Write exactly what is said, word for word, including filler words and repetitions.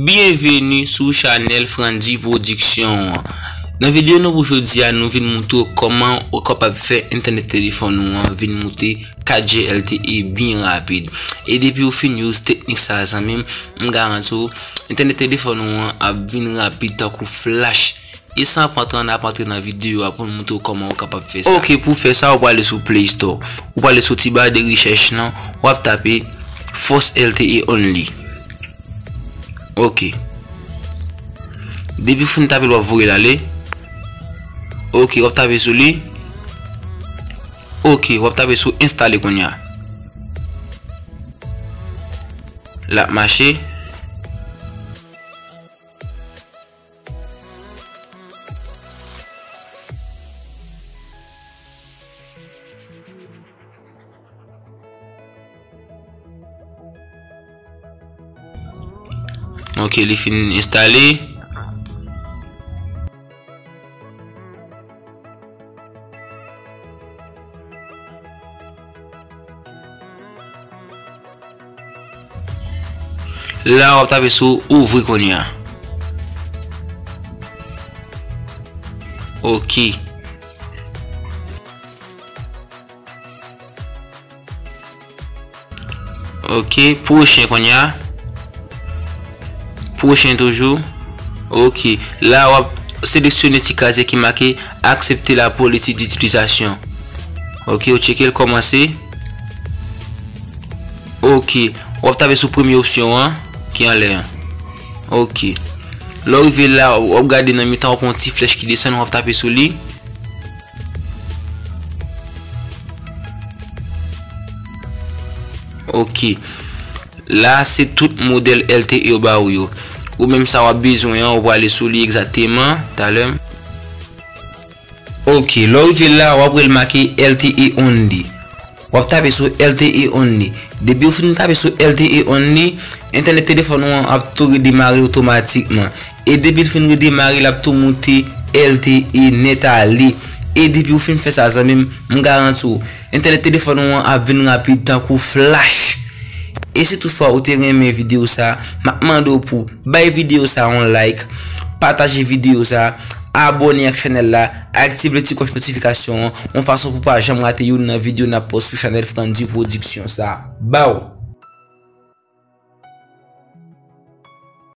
Byenveni sou chanèl Frandy Production an. Nan videyo nou pou jodi a, nou vin moutre w kòman ou kapab fè entènèt telefòn ou an vin moute kat G L T E byen rapid. E depi ou fin use teknik sa a, zanmi m, m garanti w, entènèt telefòn ou an ap vin rapid tankou flash. E san pran tan, n ap antre nan videyo a pou n moutre w kòman ou kapab fè sa. Ok, pou fè sa, ou prale sou Play Store. Ou prale sou ti ba de rechèch lan, w ap tape Fast L T E Only. Ok. Depi w fin tape l, w ap voye l ale. Ok, w ap tape sou li. Ok, w ap tape sou enstale kounye a. L ap mache. Ok, li fin enstale. La, w ap tape sou ouvri kounye a. Ok. Ok, pwochen kounye a. Pwochen toujou. Ok. La, w ap seleksyone ti kazye ki make aksepte la politik ditilizasyon. Ok, ou tcheke l kòmanse. Ok. W ap tape sou premye opsyon an ki anlè an. Ok. Lè w rive la, w ap gade nan mitan, w ap wè yon ti flèch ki desann, w ap tape sou li. Ok. La, se tout modèl L T E yo ba ou yo. Ou menm sa w ap bezwen an, ou prale sou li egzakteman talè. Ok, lè w rive la, w ap wè l make L T E Only. W ap tape sou L T E Only. Depi w fin tape sou L T E Only, entènèt telefòn ou an ap tou redemare otomatikman. E depi l fin redemare, l ap tou moute L T E nèt ale. E depi w fin fè sa, zanmi m, m garanti w, entènèt telefòn ou an ap vin rapid tankou flash. E si toutfwa ou te renmen videyo sa, m ap mande w pou bay videyo sa yon like, pataje videyo sa, abòne ak chanèl la, aktive ti klòch notifikasyon an, yon fason pou pa janm rate youn nan videyo n ap post sou chanèl Frandy Production sa. Baw!